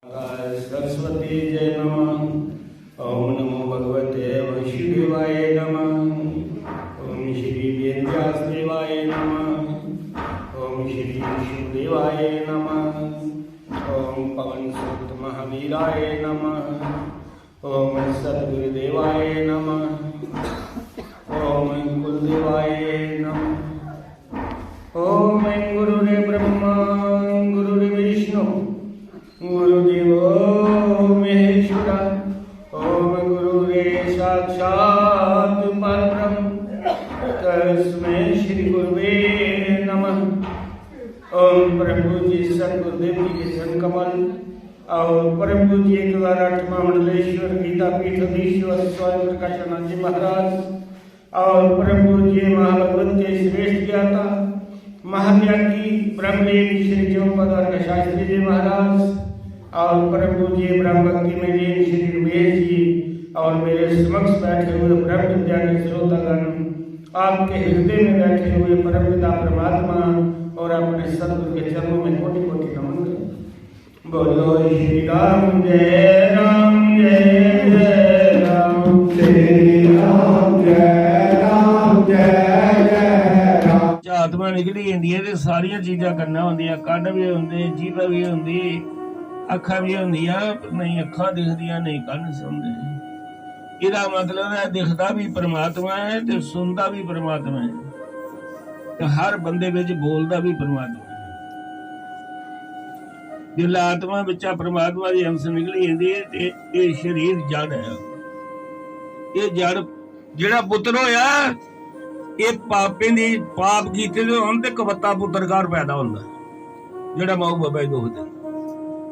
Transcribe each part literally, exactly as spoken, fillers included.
सरस्वती जय नमः। ओम नमो भगवते वसुदेवाय नमः। ओम श्री वेदव्यास देवाय नमः। ओम श्री विष्णु देवाय नमः। ओम पवन सुत महावीराय नमः। ओम सदगुरुदेवाय नमः। ओम कुलदेवाय नमः। ओम गुरुरे ब्रह्मा गुरुरे विष्णु गुरुदेवो महेश्वरा। ओम गुरुरे साक्षात परब्रह्म तस्मै श्री गुरुवे नमः। ओम परम पूज्य सतगुरुदेव जी के चरण कमल और परम पूज्य एक हजार आठवां मंडलेश्वर गीता पीठ अधीश्वर स्वामी प्रकाशानंद जी महाराज और परम पूज्य महाभगवत के श्रेष्ठ ज्ञाता महात्यागी ब्रह्मलीन श्री चौपद और शास्त्री जी महाराज और परम पूज्य ब्रह्म भक्ति में लीन श्री रमेश जी और मेरे समक्ष बैठे हुए ब्रह्म विद्या के श्रोतागण, आपके हृदय में बैठे हुए परम पिता परमात्मा और अपने सतगुरु के चरणों में कोटि कोटि नमन करता हूँ। बोलो श्री राम जय राम जय जय राम। श्री राम जय राम जय जय राम। आत्मा निकली जंदी ऐ ते सारियां चीजां कन्नै होंदियां, कन्न बी होंदे, जीभ बी होंदी, अक्खां बी होंदियां, पर नेईं अक्खां दिखदियां, नेईं कन्न सुनदे। एह्दा मतलब ऐ, दिखदा बी परमात्मा ऐ ते सुनदा बी परमात्मा ऐ, ते हर बंदे बिच बोलदा बी परमात्मा ऐ। जिसलै आत्मा बिच्चा परमात्मा दी अंश निकली जंदी ऐ ते एह् शरीर जड़ ऐ। एह् जड़, जेह्ड़ा पुत्तर होया, एह् पापें दी, पाप कीते दे होन ते कबत्ता पुत्तर घर पैदा होंदा, जेह्ड़ा माऊ बब्बै गी दुखदा।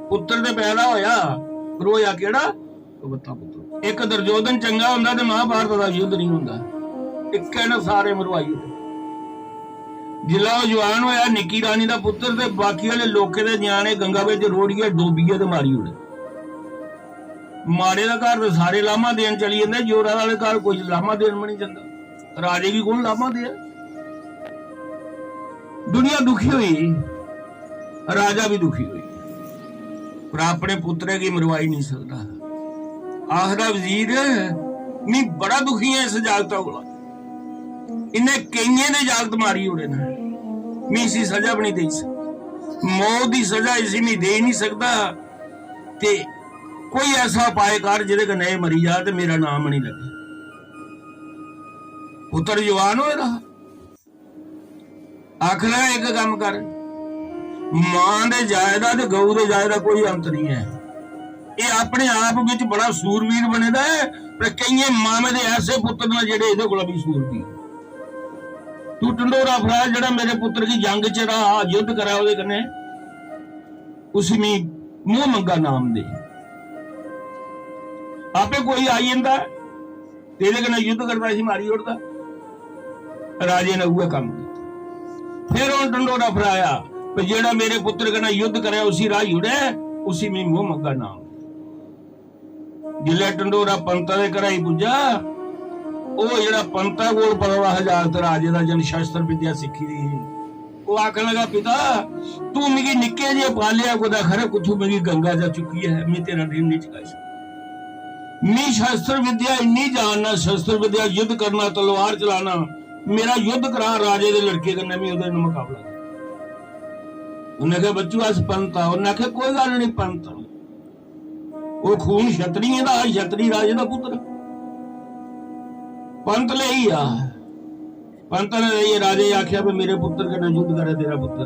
पुत्तर ते पैदा होया, पर होया केह्ड़ा? कबत्ता पुत्तर। इक दुर्योधन चंगा होंदा ते महाभारत दा युद्ध नहीं होंदा। इक्कै ने सारे मरवाई ओड़े। जिसलै ओह् जवान होया, निक्की रानी दा पुत्तर, ते बाकी आह्ले लोकें दे ञ्याणे गंगा बिच रोड़ियै डोबियै ते मारी ओड़े। माड़े दा घर ते सारे लाह्मां देन चली जंदे, जोरा आह्ले घर कोई लाह्मां देन बी निं जंदा। राजे गी कु'न लाह्मां देऐ? दुनिया दुखी होई, राजा बी दुखी होई, पर अपने पुत्तरै गी मरवाई निं सकदा। आखदा, "वजीर, मी बड़ा दुखी आं इस जागता कोला। इन्नै केइयें दे जागत मारी ओड़े न। मी इसी सजा बी निं देई सकदा। मौत दी सजा इसी मी देई निं सकदा। ते कोई ऐसा उपाय कर जेह्दे कन्नै एह् मरी जा ते मेरा नाम निं लग्गे।" पुत्तर जवान होए दा हा। आखना, इक कम्म कर, मां दे जाए दा ते गऊ दे जाए दा कोई अंत निं ऐ। एह् अपने आप बिच बड़ा सूरवीर बने दा ऐ, पर केइयें मावें दे ऐसे पुत्तर न जेह्ड़े एह्दे कोला बी सूरवीर। तू ढंडोरा फड़ा, जेह्ड़ा मेरे पुत्तर गी जंग च रा, युद्ध करै ओह्दे कन्नै, उसी मी मूंह मंगा नाम दे। आपे कोई आई जंदा ऐ, ते एह्दे कन्नै युद्ध करदा इसी मारी ओड़दा। राजे ने उ'ऐ कम्म कीता। फिर उ'न्न ढंडोरा फराया, "ते जेह्ड़ा मेरे पुत्तर कन्नै युद्ध करै, उसी राही ओड़े, उसी में मूंह मंगा नाम।" जिसलै ढंडोरा पंता दे घरै गी पुज्जा, ओह् जेह्ड़ा पंता कोल पता दा हा जागत राजे दा, जिन्न शस्त्र विद्या सिक्खी दी ही, ओह् आखन लगा, "पिता, तू मिगी निक्के जेह् पालेआ, कुतै खरै कुत्थूं मिगी गंगा चा चुक्कियै, में तेरा ऋण निं चुकाई सकदा। मी शस्त्र विद्या इन्नी जानना, शस्त्र विद्या, युद्ध करना, तलवार चलाना, मेरा युद्ध करा राजे दे लड़के कन्नै, में ओह्दे कन्नै मकाबला करां।" उन्नै आखेआ, "बच्चू, अस पंत आं।" उन्नै आखेआ, "कोई गल्ल निं, पंत आं।" ओह् खून क्षत्रियें दा हा, क्षत्रिय राजे दा पुत्तर। पंत लेई आ। पंत ने लेइयै राजे गी आखेआ, "भी मेरे पुत्तर कन्नै युद्ध करै तेरा पुत्तर।"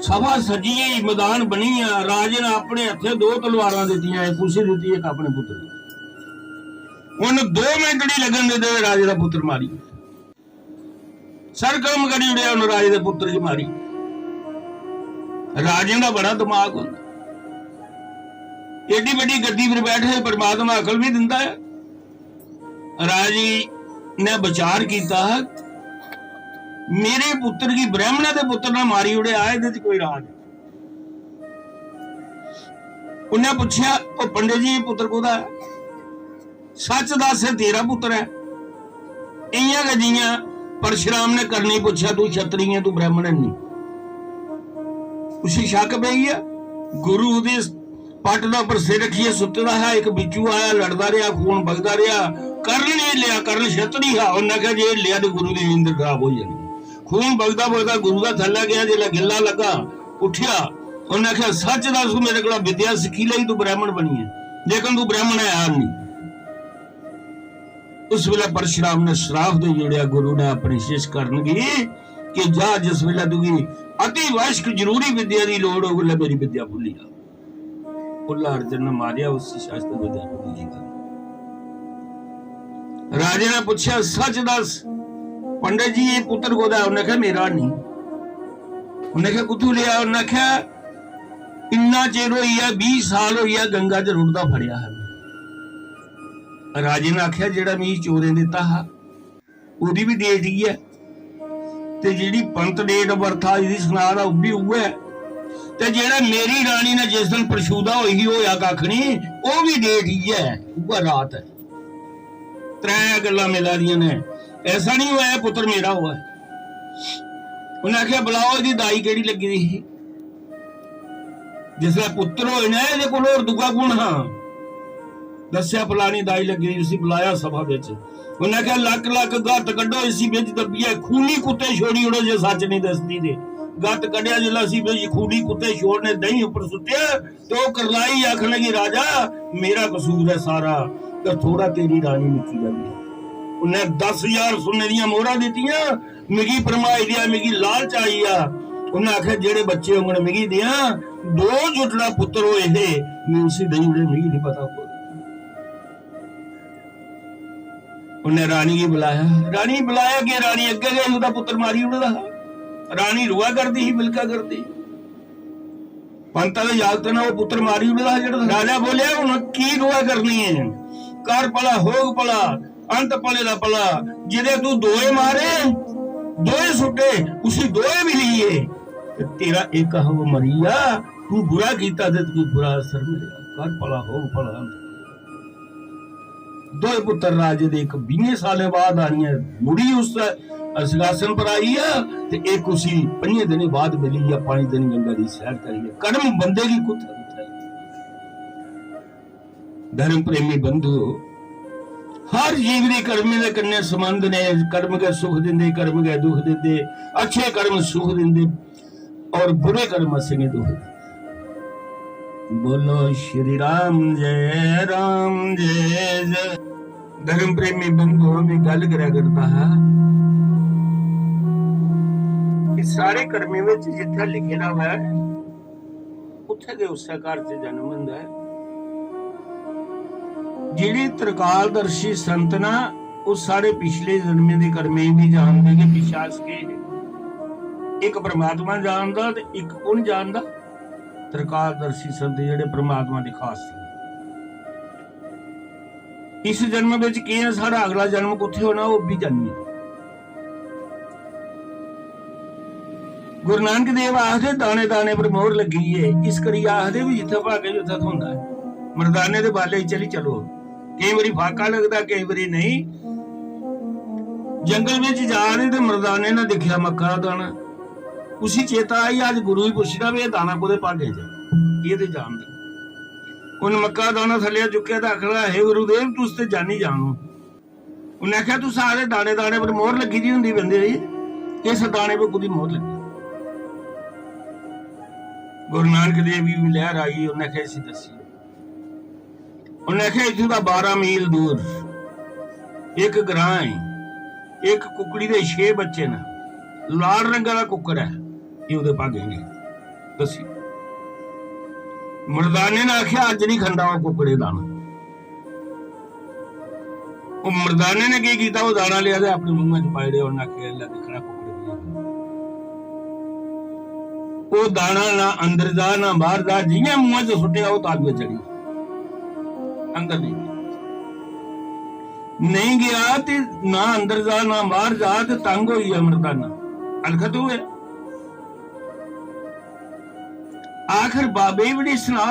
सभा सजी गेई, मदान बनी गेआ। राजे ने अपने हत्थें दो तलवारां दित्तियां, इक उसी दित्ती, इक अपने पुत्तर गी। उन्न दो मिंट निं लगन दित्ते, राजे दा पुत्तर मारी ओड़ेआ। सर कम्म करी ओड़ेआ उन्न राजे दे पुत्तर गी मारी। राजें दा बड़ा दमाग होंदा। एड्डी बड्डी गद्दी पर बैठे परमात्मा अकल बी दिंदा ऐ। राजे ने विचार कीता, "मेरे पुत्तर गी ब्राह्मणा दे पुत्तर ने मारी ओड़ेआ, एह्दे च कोई राज।" उन्नै पुच्छेआ, "ओ पंडित जी, पुत्तर कोह्दा ऐ?" "सच्च दस्स, एह् तेरा पुत्तर ऐ।" इ'यां गै जि'यां परशुराम ने करणी पुच्छेआ, "तू क्षत्रिय ऐ, तू ब्राह्मण ऐ नी?" उसी शक्क पेई गेआ। गुरु दी पट दा पर सिर रक्खियै सुत्ते दा हा, इक बिच्छू आया, लड़दा रेहा, खून बगदा रेहा। कर्ण ने लेआ, कर्ण क्षत्री हा, उन्नै आखेआ जे लेआ ते गुरु दी नींद खराब होई जानी। खून बगदा बगदा गुरु दा थल्लै गेआ, जिसलै गिल्ला लग्गा, उट्ठेआ, उन्नै आखेआ, "सच्च दस, तू मेरे कोला विद्या सिक्खी लेई, तू ब्राह्मण बनियै, लेकिन तू ब्राह्मण है नहीं।" उस वेले परशुराम ने श्राप दे जोड़िया गुरु ने अपने शिष्य कर्ण गी कि जा, जिस वेले तुगी अति आवश्यक जरूरी विद्या दी लोड़ होग, उसलै मेरी विद्या भुल्ली जा। उसलै अर्जुन ने मारेआ उसी शास्त्र विद्या भुल्ली जा। राजे ने पुच्छेआ, "सच दस पंडित जी, ये पुत्र कोदा है?" उन्नै आखेआ, "मेरा नहीं।" उन्नै आखेआ, "कुत्थू लिया?" उन्नै आखेआ, "इन्ना चिर होई गेआ, बीह साल होई गेआ, गंगा च रुढ़दा फड़ेआ हा।" राजे ने आखेआ, "जेह्ड़ा मिगी चोरें दित्ता हा, ओह्दी बी डेट इ'यै, ते जेह्ड़ी पंत डेट बर्थ आ, जेह्दी सना दा, ओह् बी उ'ऐ, ते जेह्ड़ा मेरी रानी ने जिस दिन परशुदा होई ही, होआ कक्ख निं, ओह् बी डेट इ'यै, उ'ऐ रात ऐ। त्रै गल्लां मिला दियां न। ऐसा निं होआ एह् पुत्तर मेरा होआ।" उन्नै आखेआ, "बुलाओ, एह्दी दाई केह्ड़ी लग्गी दी ही?" जिसलै पुत्तर होए ना, एह्दे कोल होर दूआ कु'न हा? दस्सेआ, "फलानी दाई लग्गी दी।" उसी बुलाया सभा बिच। उन्नै आखेआ, "लक्ख लक्ख गत्त कड्ढो, इसी बिच दब्बियै खूनी कुत्ते छोड़ी ओड़ो, जे सच्च निं दसदी ते।" गत्त कड्ढेआ जिसलै, उसी बिच खूनी कुत्ते छोड़ने, देहीं उप्पर सुट्टेआ, ते ओह् करलाई आखन लगी, "राजा, मेरा कसूर ऐ सारा, ते थोड़ा तेरी रानी मिगी लब्भी।" उन्नै दस ज्हार सुन्ने दियां मोहरां दित्तियां, "मिगी भरमाई देआ, मिगी लालच आई गेआ।" उन्नै आखेआ, "जेह्ड़े बच्चे होङन मिगी देआं, दो जुटड़ा पुत्तर होए हे, में उसी देई ओड़े, मिगी निं पता कोई।" उन्नै रानी गी बुलाया, रानी गी बुलाया कि रानी अग्गें गै ओह्दा पुत्तर मारी ओड़े दा हा। रानी रोआ करदी ही, बिलका करदी ही। पंत आह्ले जागत ने ओह् पुत्तर मारी ओड़े दा हा जेह्ड़ा। राजा बोलेआ, "हुन की रोआ करनी ऐ? कर भला, होग भला, अंत भले दा भला। जेह्दे तू दोए मारे, दोए सुट्टे, उसी दोए मिली गे। ते तेरा इक हा, ओह् मरी गेआ। तू बुरा कीता ते तुगी बुरा असर मिलेआ। कर भला, होग भला, अंत भले।" दोए पुत्तर राजे दे, इक बीहें सालें बाद आनियै मुड़ी उस सिंहासन पर आई ऐ, ते इक उसी पंजें दिनें बाद मिली ऐ, पंज दिन गंगा दी सैर करियै। कर्म बंदे गी कुत्थै कुत्थै। धर्म प्रेमी बंधुओ, हर जीव दे कर्में दे कन्नै संबंध ने। कर्म गै सुख दिंदे, कर्म गै दुख दिंदे। अच्छे कर्म सुख दिंदे, और बुरे कर्म असेंगी दुख दे। बोलो श्री राम जय राम जय जय। धर्म प्रेमी बंधुओं दी गल्ल करा करदा हा कि सारे कर्में विच जित्थै लिखे दा होऐ, उत्थै गै उस्सै घर च जन्म होंदा ऐ। जेह्ड़े त्रिकालदर्शी संत ना, ओह् साढ़े पिछले जन्में दे कर्में गी बी जानदे कि पिच्छे अस केह् हे। इक परमात्मा जानदा ते इक कु'न जानदा? त्रिकालदर्शी संत जेह्ड़े परमात्मा दे खास संत। इस जन्म बिच केह् ऐ, साढ़ा अगला जन्म कुत्थै होना, ओह् बी जानिए। गुरु नानक देव आखदे, "दाने दाने पर मोहर लग्गी दी ऐ।" इस करियै आखदे भी, "जित्थै भागे उत्थै थ्होंदा ऐ।" मर्दाने दे बाले च चली चलो। केईं बारी फाका लगदा, केईं बारी नेईं। जंगल बिच जा दे ते मर्दाने ने दिक्खेआ मक्का दा दाना, उसी चेता आई, "अज्ज गुरु गी पुच्छना भी, एह् दाना कोह्दे भागे च, एह् ते जानदा।" उन्न मक्का दा दाना थल्ले चुक्केआ ते आखदा, "हे गुरुदेव, तुस ते जानी जानो।" उन्नै आखेआ, "तुस आखदे दाने दाने पर मोहर लग्गी दी होंदी बंदे दी, इस दाने पर कुदी मोहर लग्गी?" गुरु नानक देव गी बी लैह्र आई, उन्नै आखेआ, "इसी दस्सियो।" उन्नै आखेआ, "इत्थूं दा बारां मील दूर इक ग्रां ऐ, इक कुक्कड़ी दे छे बच्चे न, लाल रंगा दा कुक्कड़ ऐ, एह् ओह्दे भागें गी दस्सी।" मर्दाने ने आखेआ, "अज्ज नहीं खंदा ओह् कुक्कड़े दाना।" ओह् मर्दाने ने केह् कीता, ओह् दाना लेआ ते अपने मुंहै च पाई ओड़ेआ। उन्नै आखेआ, "लै दिक्खना कुक्कड़ कि'यां खंदा।" ओह् दाना ना अंदर जा ना बाहर जा, जि'यां मुंहै च सुट्टेआ, ओह् तालुए चढ़ी गेआ, अंदर नहीं गेआ। नहीं गया ते ना अंदर जा ना बाहर जा, ते तंग होई गेआ मर्दाना, अलखत होए। आखिर बाबे गी बी नहीं सना,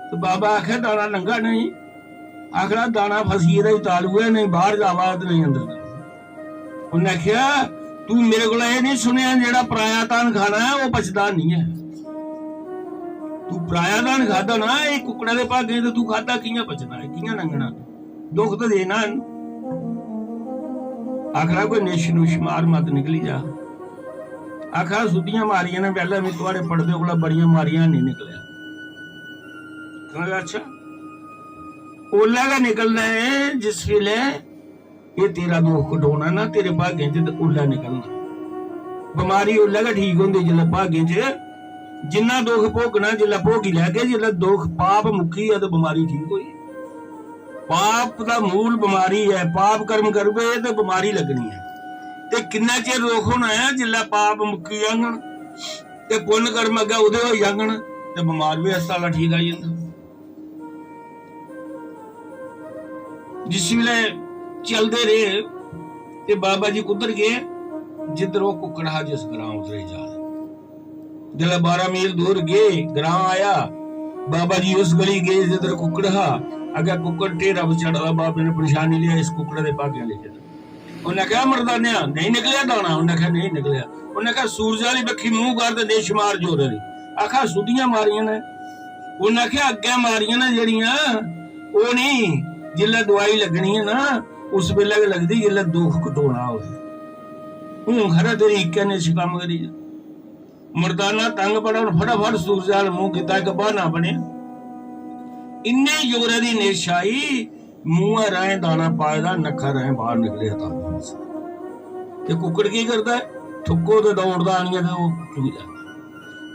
ते बाबा आखे, "दाना लंघा नहीं।" आखना, "दाना फसी गेदा ई तालुए, नहीं बाहर जावा ते नहीं अंदर जावा।" उन्नै आखेआ, "तू मेरे कोला एह् नहीं सुनेआ, जेह्ड़ा पराया धन खाना ऐ, ओह् पचदा नहीं ऐ।" तू पराया धन खादा ना, एह् कुक्कड़ा दे भागें ते तू खादा, कि'यां बचना ऐ, कि'यां लंघना? दुख ते देना ऐ। आखना कोई निश नुश मार, मत निकली जा। आखा सुद्धियां मारियां ने, पैह्लें में थुआढ़े पढ़दे कोला बड़ियां मारियां, नेईं निकलेआ। आखना, अच्छा, ओल्लै गै निकलना ऐ जिस बेल्लै एह् तेरा दुख कटोना ना तेरे भागें च, ते ओल्लै निकलना। बमारी ओल्लै गै ठीक होंदी जिसलै भागें च, जिन्ना दुख भोगना जिसलै भोगी लैगे, जिसलै दुख पाप मुक्की गेआ ते बमारी ठीक होई। पाप दा मूल बमारी ऐ, पाप कर्म करगे ते बमारी लग्गनी ऐ। ते किन्ना चिर दुख होना ऐ, जिसलै पाप मुक्की जाङन ते पुन्न कर्म अग्गें उदय होई जाङन ते बमार बी इस साला ठीक आई जंदा। जिस बेल्लै चलदे रेह् ते बाबा जी कुद्धर गे? जिद्धर ओह् कुक्कड़ हा, जिस ग्रां उद्धर ही जा। जिसलै बारां मील दूर गे, ग्रां आया, बाबा जी उस गली गे जिद्धर कुक्कड़ हा। अग्गें कुक्कड़ ढेरा पर चढ़ा दा, बाबे ने पन्छानी लेआ, इस कुक्कड़ै दे भागें लिखे दा। उन्नै आखेआ, "मर्दानेआ, नेईं निकलेआ दाना?" उन्नै आखेआ, "नेईं निकलेआ।" उन्नै आखेआ, "सूरज आह्ली बक्खी मूंह कर ते निश मार जोरै दी।" आखा, "सुद्धियां मारियां न।" उन्नै आखेआ, "अग्गें मारियां न जेह्ड़ियां, ओह् नेईं, जिसलै दुआई लग्गनी ऐ ना, उस बेल्लै गै लगदी, जिसलै दुख कटोना होऐ। हून खरा तेरी इक्कै निश कम्म करी जा।" मर्दाना तंग बड़ा, उन्न फटाफट सूरज आह्ल मूंह कीता, इक ब्हाना बनेआ। इन्ने जोरै दी निश आई, मूंहै राहें दाना पाए दा, नक्खा राहें बाहर निकलेआ तां। ते कुक्कड़ की करदा ऐ? थुक्को ते दौड़दा आनियै ते ओह् चुगी लैंदा।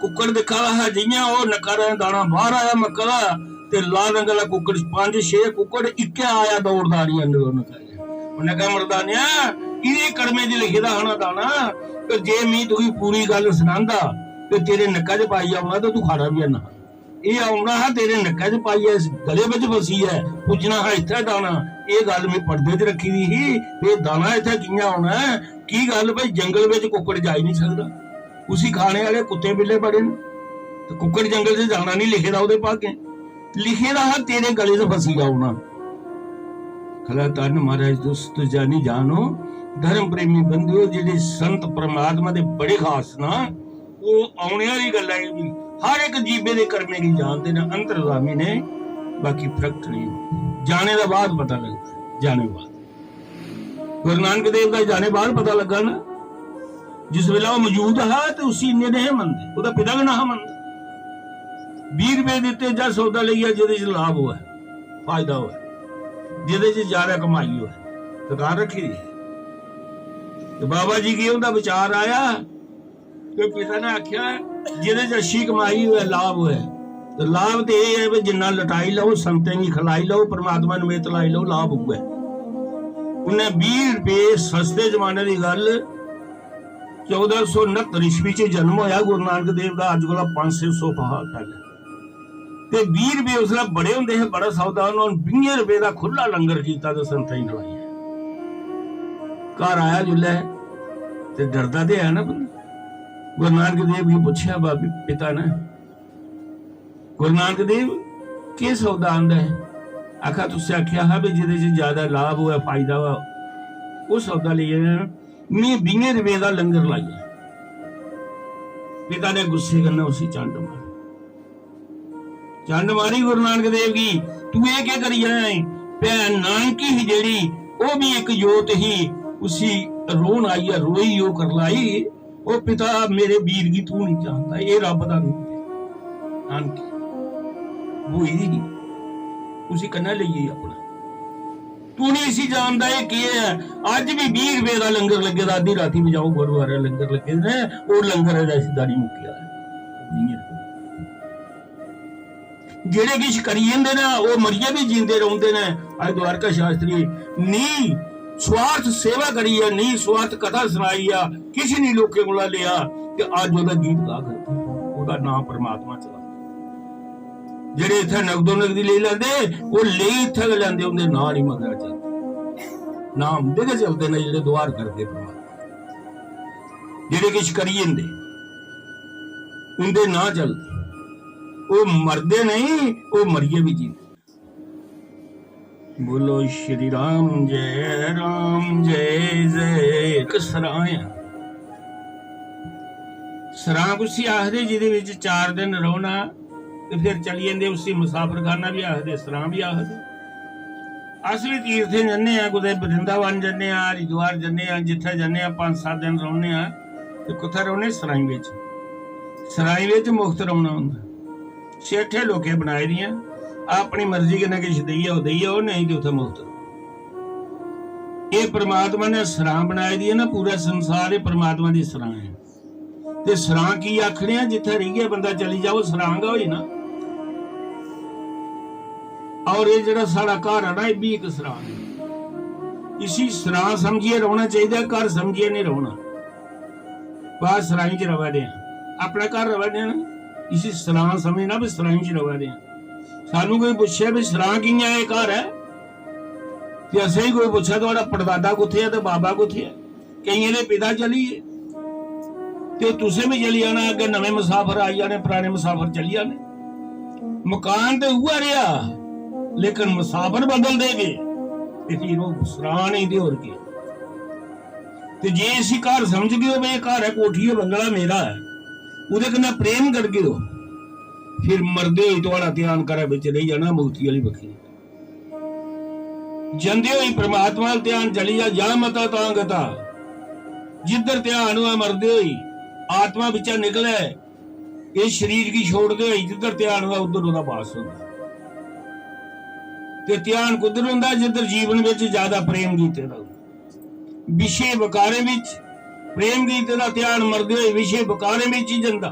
कुक्कड़ दिक्खा दा हा, जि'यां ओह् नक्खा राहें दाना बाहर आया मक्का दा, ते लाल रंगा दा कुक्कड़, पंज छे कुक्कड़ इक्कै आया दौड़दा आनियै अंदर ओह् नक्खा। उन्नै आखेआ, "मर्दानेआ, इ'नें कर्में च लिखे दा हा ना दाना, ते जे मी तुगी पूरी गल्ल सनांदा ते तेरे नक्का च पाई औना ते तू खाना बी है ना। एह् औना हा तेरे नक्का च पाइयै, इस गले बिच फसी ऐ, पुज्जना हा इत्थै दाना। एह् गल्ल में पर्दे च रक्खी दी ही, एह् दाना इत्थै कि'यां औना ऐ? की गल्ल भई जंगल बिच कुक्कड़ जाई निं सकदा? उसी खाने आह्ले कुत्ते बिल्ले बड़े न, ते कुक्कड़ जंगल च जाना निं लिखे दा ओह्दे भागें।" लिखे दा हा तेरे गले च फसी जाओ ना। खरा धन महाराज, तुस तो जानी जानो, धर्म प्रेमी बंधुओ, जेह्ड़े संत परमात्मा दे बड़े खास ना, ओह् औने आह्ली गल्ला गी बी, हर इक जीबे दे कर्में गी जानदे न, अंतर्गामी ने, बाकी प्रकट नहीं होंदे। जाने दा बाद पता लगदा, जाने बाद। गुरु नानक देव दा जाने बाद पता लग्गा ना, जिस बेल्लै ओह् मौजूद हा ते उसी इन्ने नेईं हे मनदे, ओह्दा पिता गै नेईं हा मनदा। बीह् रपेऽ दित्ते, जा सौदा लेई आ, जेह्दे च लाभ होऐ, फायदा होऐ, जेह्दे च ज्यादा कमाई होऐ, दुकान रक्खी दी ही। ते बाबा जी गी उं'दा विचार आया, ते पिता ने आखेआ, "जेह्दे च अच्छी कमाई होऐ, लाभ होऐ, ते लाभ ते एह् ऐ भई जिन्ना लटाई लैओ, संतें गी खलाई लैओ, परमात्मा नमेत लाई लैओ, लाभ उ'ऐ।" उन्नै बीह् रपेऽ, सस्ते जमाने दी गल्ल, चौदां सौ न्हत्तर ईस्वी च जन्म होया गुरु नानक देव दा, अज्ज कोला पंज छे सौ साल पैह्लें। ते बीह् रपेऽ उसलै बड़े होंदे हे, बड़ा सौदा, उन्होंने बीहें रपेऽ दा खु'ल्ला लंगर कीता ते संतें गी खलाया। घर आया जिसलै ते डरदा ते है ना बंदा। गुरु नानक देव गी पुच्छेआ बाबी पिता ने, "गुरु नानक देव, केह् सौदा आंदा है?" आखा, "तुसें आखेआ हा भी जेह्दे च ज्यादा लाभ होऐ, फायदा होऐ, ओह् सौदा लेई जाना। में बीहें रपेऽ दा लंगर लाया।" पिता ने गुस्से कन्नै उसी चंड मारी। चंड मारी गुरु नानक देव गी, "तू एह् केह् करी आया ऐं?" भैन नानकी ही जेह्ड़ी, ओह् बी इक जोत ही, उसी रोन आई ऐ, रोई ओह् करलाई, "ओ पिता, मेरे वीर गी तू नहीं जानदा, एह् रब दा रूप ऐ।" नानकी ब्होई दी ही, उसी कन्नै लेई गेई अपना। "तू नहीं इसी जानदा, एह् केह् ऐ?" अज्ज भी बीह् रपेऽ दा लंगर लग्गे दा, अद्धी रातीं बी जाओ गुरुद्वारै लंगर लग्गे दे न, ओह् लंगर अजें सिद्धा नहीं मुक्केआ। जेह्ड़े किश करी जंदे न, ओह् मरियै बी जींदे रौंह्दे न। अज्ज द्वारका शास्त्री नी स्वार्थ सेवा करियै, नी स्वार्थ कथा सनाइयै, किश नी लोकें कोला लेआ, ते अज्ज ओह्दा गीत गा करदे, ओह्दा नांऽ परमात्मा चला। जेह्ड़े इत्थै नगदो नगदी लेई लैंदे, ओह् लेई इत्थै गै लैंदे, उं'दे नांऽ नी मगरा चलदे। नांऽ उं'दे गै चलदे न जेह्ड़े दुआर करदे परमात्मा। जेह्ड़े किश करी जंदे, उं'दे नांऽ चलदे। ओह् मरदे नेईं, ओह् मरियै बी जींदे। बोलो श्री राम जय राम जय जय। इक सरांऽ ऐ। सरांऽ उसी आखदे जेह्दे बिच चार दिन रौह्ना, ते फिर चली जंदे। उसी मुसाफरखाना बी आखदे, सरां बी आखदे। अस बी तीर्थे जन्ने आं, कुतै वृंदावन जन्ने आं, हरिद्वार जन्ने आं, जित्थै जन्ने आं, पंज सत्त दिन रौह्ने आं। ते कुत्थै रौह्ने? सराईं बिच। सराईं बिच मुख्त रौह्ना होंदा। सेठे लोकें बनाई दियां, अपनी मर्जी कन्नै किश देई आओ, देई आओ, नेईं ते उत्थै मुख्त रौह्ना। एह् परमात्मा ने सरां बनाई दी ऐ ना, पूरा संसार एह् परमात्मा दी सरां ऐ। ते सरां की आखने आं? जित्थै रेहियै बंदा चली जाओ, सरां गै होई ना। और एह् जेह्ड़ा साढ़ा घर ऐ ना, एह् बी इक सरां ऐ। इसी सरां समझियै रौह्ना चाहिदा, घर समझियै निं रौह्ना। बाहर सराईं च र'वा दे आं, अपने घर र'वा दे आं ना, इसी सरां समझना भी सराईं च र'वा दे आं। सानू कोई पुच्छे भी सरां कि'यां ऐ, घर ऐ, ते असेंगी कोई पुच्छे थुआढ़ा पड़दादा कुत्थै ऐ ते बाबा कुत्थै ऐ? केइयें दे पिता चली गे, ते तुसें बी चली जाना, अग्गें नमें मुसाफर आई जाने, पराने मुसाफर चली जाने। मकान ते उ'ऐ रेहा, लेकिन मुसाफर बदलदे गे, ते फिर ओह् सरां नेईं ते होर केह्। ते जे इसी घर समझगे ओ, भाई, एह् घर ऐ, कोठी ऐ, बंगला मेरा ऐ, ओह्दे कन्नै प्रेम करगे ओ, फिर मरदे होई थुआढ़ा ध्यान घरै बिच रेही जाना, मुक्ति आह्ली बक्खी। जंदे होई परमात्मा अल ध्यान चली जा, जा मता तां गता। जिद्धर ध्यान होऐ मरदे होई, आत्मा बिच्चा निकले, इस शरीर गी छोड़दे होई जिद्धर ध्यान होऐ, उद्धर ओह्दा वास होंदा। ते ध्यान कुद्धर होंदा? जिद्धर जीवन बिच ज्यादा प्रेम कीते दा होंदा। विषय विकारें बिच प्रेम कीते दा ध्यान मरदे होई विषय विकारें बिच ही जंदा।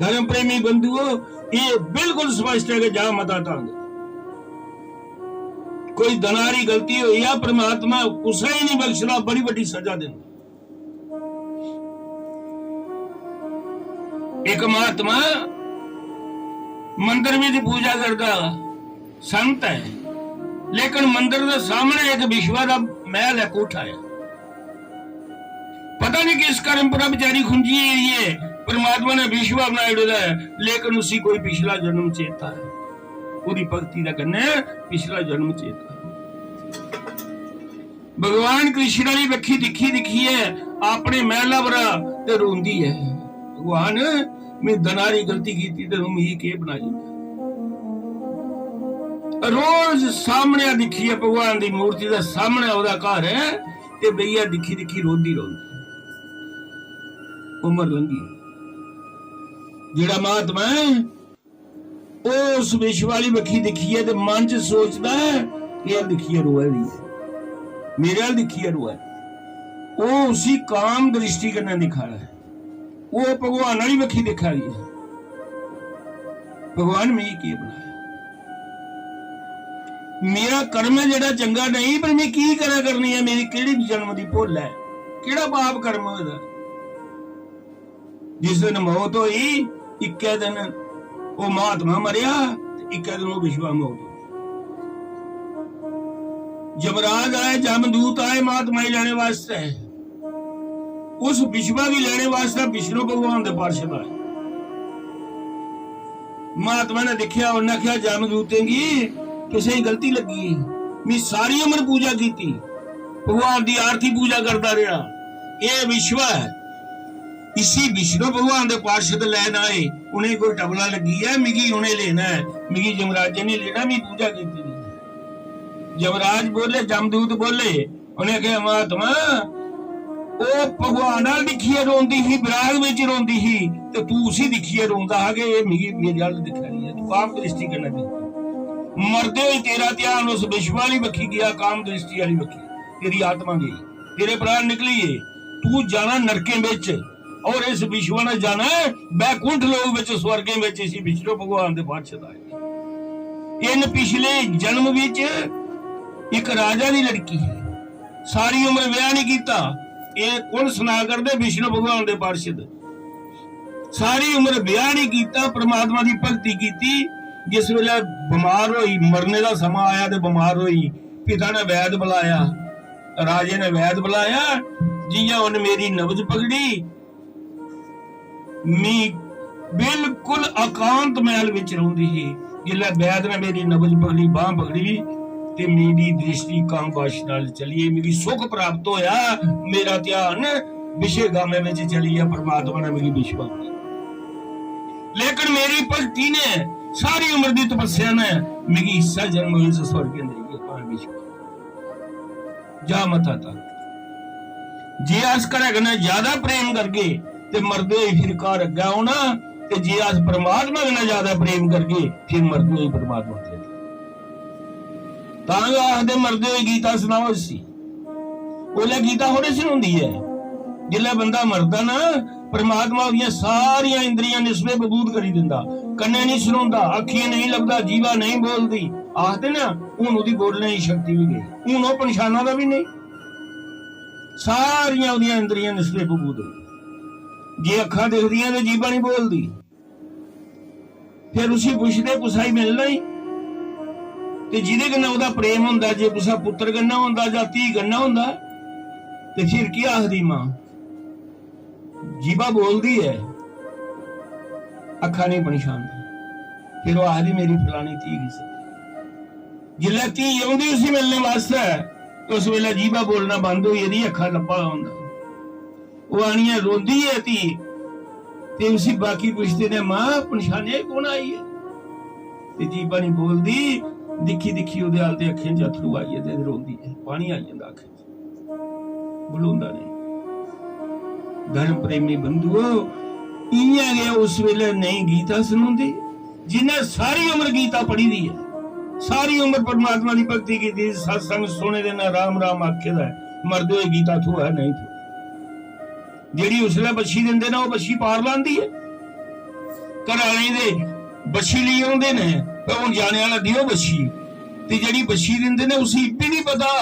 धर्म प्रेमी बंधुओ, एह् बिल्कुल स्पष्ट ऐ कि जा मता तंग। कोई दनारी गलती होई जा, परमात्मा कुसै ही नहीं बख्शदा, बड़ी बड्डी सजा दिंदा। एक महात्मा मंदिर बिच पूजा करदा, संत ऐ, लेकिन मंदिर दे सामने एक विश्वा दा महल ऐ, कोठा ऐ। पता नहीं किस कर्म पर बेचारी खुंझी गेदी ऐ, परमात्मा ने विश्वा बनाई ओड़े दा ऐ, लेकिन उसी कोई पिछला जन्म चेता ऐ, ओह्दी भक्ति दे कन्नै पिछला जन्म चेता ऐ। भगवान कृष्ण आह्ली बक्खी दिक्खी दिक्खियै अपने मैह्ला परा ते रोंदी ऐ, "भगवान, में दनारी गलती कीती ते तूं मिगी केह् बनाई?" रोज सामने दिक्खियै, भगवान दी मूर्ति दे सामने ओह्दा घर ऐ, ते बेहियै दिक्खी दिक्खी रोंदी रौंह्दी। उम्र लंघी। जेह्ड़ा महात्मा ऐ, ओह् उस विश्व आह्ली बक्खी दिक्खियै ते मन च सोचदा ऐ, "एह् दिक्खियै रोआ दी ऐ, मेरे अल दिक्खियै रोआ दी।" ओह् उसी काम दृष्टि कन्नै दिक्खा दा ऐ, ओह् भगवान आह्ली बक्खी दिक्खा दी ऐ, "भगवान, मिगी केह् बनाया? मेरा कर्म ऐ जेह्ड़ा चंगा नेईं, पर में की करा करनी ऐ? मेरी केह्ड़ी जन्म दी भुल्ल ऐ? केह्ड़ा पाप कर्म होए दा?" जिस दिन मौत होई, इक्कै दिन ओह् महात्मा मरेआ, ते इक्कै दिन ओह् विश्वा मौत होई। जमराज आए, जमदूत आए महात्मा गी लैने वास्तै। उस विश्वा गी लैने वास्तै विष्णु भगवान दे पार्षद आए। महात्मा ने दिक्खेआ, उन्नै आखेआ, "जमदूतें गी तुसें गलती लग्गी। मी सारी उम्र पूजा कीती, भगवान दी आरती पूजा करदा रेहा। एह् विश्व ऐ, इसी विष्णु भगवान दे पार्षद लैन आए, उ'नेंगी कोई टबला लग्गी ऐ, मिगी उ'नें लेना ऐ, मिगी यमराजें नहीं लेना, मी पूजा कीती दी।" यमराज बोले, जमदूत बोले, उ'नें आखेआ, "महात्मा, ओह् भगवान अल दिक्खियै रोंदी ही, विराग बिच रोंदी ही, ते तू उसी दिक्खियै रोंदा हा कि एह् मिगी, मेरे अल दिक्खा दी ऐ, तू काम दृष्टि कन्नै दिक्ख।" मरदे होई तेरा ध्यान उस विश्व आह्ली बक्खी गेआ, काम दृष्टि आह्ली बक्खी, तेरी आत्मा गेई, तेरे प्राण निकली गे। तू जाना नरकें बिच, और इस विश्व ने जाना ऐ बैकुंठ लोक बिच, स्वर्गें बिच, इसी विष्णु भगवान दे पार्षद आए। इन पिछले जन्म बिच इक राजा दी लड़की ही, सारी उम्र ब्याह नहीं कीता। एह् कुण सना करदे? विष्णु भगवान दे पार्षद। सारी उम्र ब्याह नहीं कीता, परमात्मा दी भक्ति कीती। जिस वेले बमार होई, मरने दा समां आया ते बमार होई, पिता ने वैद बुलाया, राजे ने वैद बुलाया, "जियां उन्न मेरी नब्ज पकड़ी, मी बिल्कुल एकांत मैह्ल बिच रौंह्दी ही। जिसलै वैद ने मेरी नब्ज पकड़ी, बांह पकड़ी, ते मेरी दृष्टि कामवश नाल चली गेई, मिगी सुख प्राप्त होया, मेरा ध्यान विषय कामें बिच चली गेआ, परमात्मा ने मिगी विश्व बनाया।" लेकिन मेरी भक्ति ने, सारी उम्र दी तपस्या ने मिगी इस्सै जन्म विच स्वर्ग देइयै भाएं विश्व। जा मता ता। जे अस घरै कन्नै ज्यादा प्रेम करगे ते मरदे होई फिर घर अग्गै औना, ते जे अस परमात्मा कन्नै ज्यादा प्रेम करगे फिर मरदे होई परमात्मा दे। तां गै आखदे, मरदे होई गीता सनाओ इसी। ओल्लै गीता थोड़े सनोंदी ऐ। जिसलै बंदा मरदा ना, परमात्मा ओह्दियां सारियां इंद्रियां निष्पे बबूद करी दिंदा। कन्नै नहीं सुनोंदा, अक्खियां नहीं लभदा, जीवा नहीं बोलदी। आखदे ना, हून ओह्दी बोलने दी शक्ति भी गई, हून ओह् पंछाना दा भी नहीं। सारियां ओह्दियां इंद्रियां निष्पे बबूद होई। जे अक्खां दिखदियां ते जीवा नहीं बोलदी। फिर उसी पुछदे, कुसै गी मिलना ही? ते जिदे कन्नै ओह्दा प्रेम होंदा, जे कुसै पुत्तर कन्नै होंदा जां धी कन्नै होंदा, ते फिर केह् आखदी मां? जीवा बोलदी ऐ, अक्खां नहीं पन्छानदी। फिर ओह् आखदी, मेरी फलानी धी गी सद्दो। जिसलै धी औंदी उसी मिलने वास्तै, ते उस बेल्लै जीवा बोलना बंद होई जंदी, अक्खां लब्भा दा होंदा। ओह् आनियै रोंदी ऐ धी, ते उसी बाकी पुछदे ने, मां, पन्छानेआ कु'न आई ऐ? ते जीवा नहीं बोलदी, दिक्खी दिक्खी ओह्दे अल ते अक्खें च अत्थरू आई जंदे ते रोंदी ऐ, पानी आई जंदा अक्खें च, बलोंदा नहीं। धर्म प्रेमी बंधुओ, इ'यां गै उस बेल्लै नेईं गीता सनोंदी, जिन्नै सारी उम्र गीता पढ़ी दी ऐ, सारी उम्र परमात्मा दी भक्ति कीती, सत्संग सुने दे न, राम राम आखे दा ऐ, मरदे होए गीता थ्होऐ नेईं थ्होऐ। जेह्ड़ी उसलै बच्छी दिंदे न, ओह् बच्छी पार लांदी ऐ। घरै आह्लें दे बच्छी लेई औंदे न, ते हून जाने आह्ला देओ बच्छी। ते जेह्ड़ी बच्छी दिंदे न, उसी इब्बी निं पता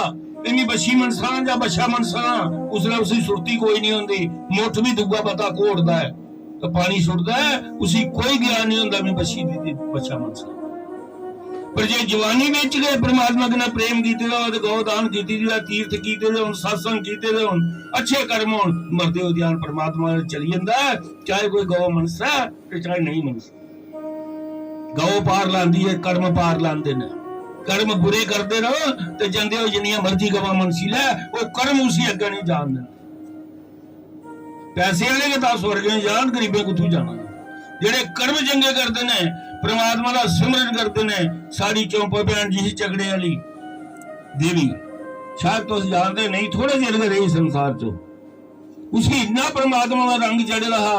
कि में बच्छी मनसना जां बच्छा मनसना। उसलै उसी सुरती कोई निं होंदी, मुट्ठ बी दूआ बंदा घोड़दा ऐ ते पानी सुट्टदा ऐ, उसी कोई ज्ञान निं होंदा, में बच्छी दी बच्छा मनसना। पर जे जवानी बिच गै परमात्मा कन्नै प्रेम कीते दा होऐ ते गौ दान कीती दी होऐ, तीर्थ कीते दे होन, सत्संग कीते दे होन, अच्छे कर्म होन, मरदे होए ध्यान परमात्मा दे चली जंदा ऐ, चाहे कोई गौ मनसै ते चाहे नेईं मनसै। गौ पार लांदी ऐ, कर्म पार लांदे न। कर्म बुरे करदे रहो ते जंदे होए जिन्नियां मर्जी गवां मनसी लै, ओह् कर्म उसी अग्गें नेईं जान दिंदे। पैसे आह्ले गै तां स्वर्गें जान, गरीबें कुत्थूं जाना? जेह्ड़े कर्म चंगे करदे ने, परमात्मा दा सिमरन करदे ने, साढ़ी चौंपा भैन जी ही झगड़े आह्ली देवी, शायद तुस जानदे नेईं, थोड़े चिर गै रेही संसार च। उसी इन्ना परमात्मा दा रंग चढ़े दा हा,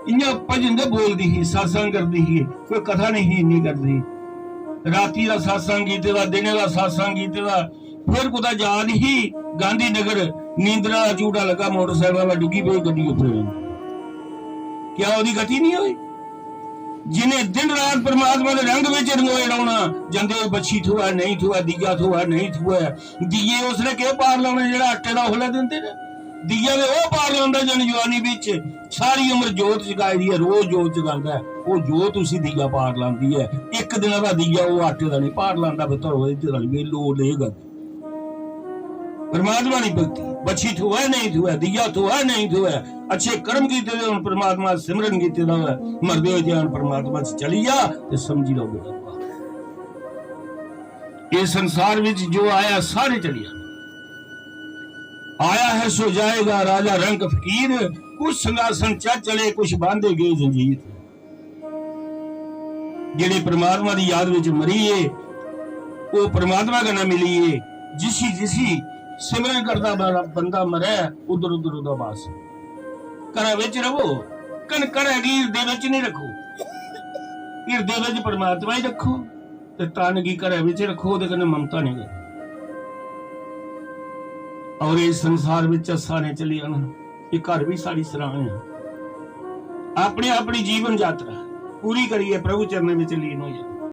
इ'यां भजन गै बोलदी ही, सत्संग करदी ही, कोई कथा नेईं ही इन्नी करदी। राती दा सत्संग कीते दा, दिनै दा सत्संग कीते दा, फिर कुतै जा दी ही गांधीनगर, नींदरा दा झूटा लग्गा, मोटरसाइकल आह्ला डिग्गी पेई गड्डी उप्पर। क्या ओह्दी गति निं होई? जिन्हें दिन रात परमात्मा दे रंग बिच रंगोए रौहना, जंदे होए बच्छी थ्होऐ नेईं थ्होऐ, दीया थ्होऐ नेईं थ्होऐ, दीये उसने केह् पार लाना जेह्ड़ा आटे दा उसलै दिंदे न? दीया ते ओह् पार लांदा जन जवानी बिच सारी उम्र जोत जगाई दी ऐ, रोज जोत जगांदा ऐ, ओह् जोत उसी दीया पार लांदी ऐ। इक दिना दा दीया ओह् आटे दा निं पार लांदा, फिर तरोए च रलवे लोऽ लेग। परमात्मा दी भक्ति, बच्छी थ्होऐ नेईं थ्होऐ, दीया थ्होऐ नेईं थ्होऐ, अच्छे कर्म कीते दे होन, परमात्मा दा सिमरन कीते दा होऐ, मरदे होए ध्यान परमात्मा च चली जा ते समझी लैओ बेड़ा पार। इस संसार विच जो आया सारे चली जाना। आया है सो जाएगा राजा रंक फकीर, कुछ संघासन च चले कुछ बांधे गए जंजीर। जेह्ड़े परमात्मा दी याद विच मरी गे, ओह् परमात्मा कन्नै मिली गे। जिसी जिसी सिमरन करदा बंदा, बंदा मरै, उद्धर उद्धर ओह्दा वास। घरै विच रवो, कन घरै गी हिरदे विच निं रक्खो, हिरदे विच परमात्मा ही रक्खो ते तन गी घरै विच रक्खो, ओह्दे कन्नै ममता निं करो। और इस संसार विच सारें चली जाना, एह् घर बी साढ़ी सरां ऐ। अपनी अपनी जीवन यात्रा पूरी करियै प्रभु चरणें विच लीन होई जाओ।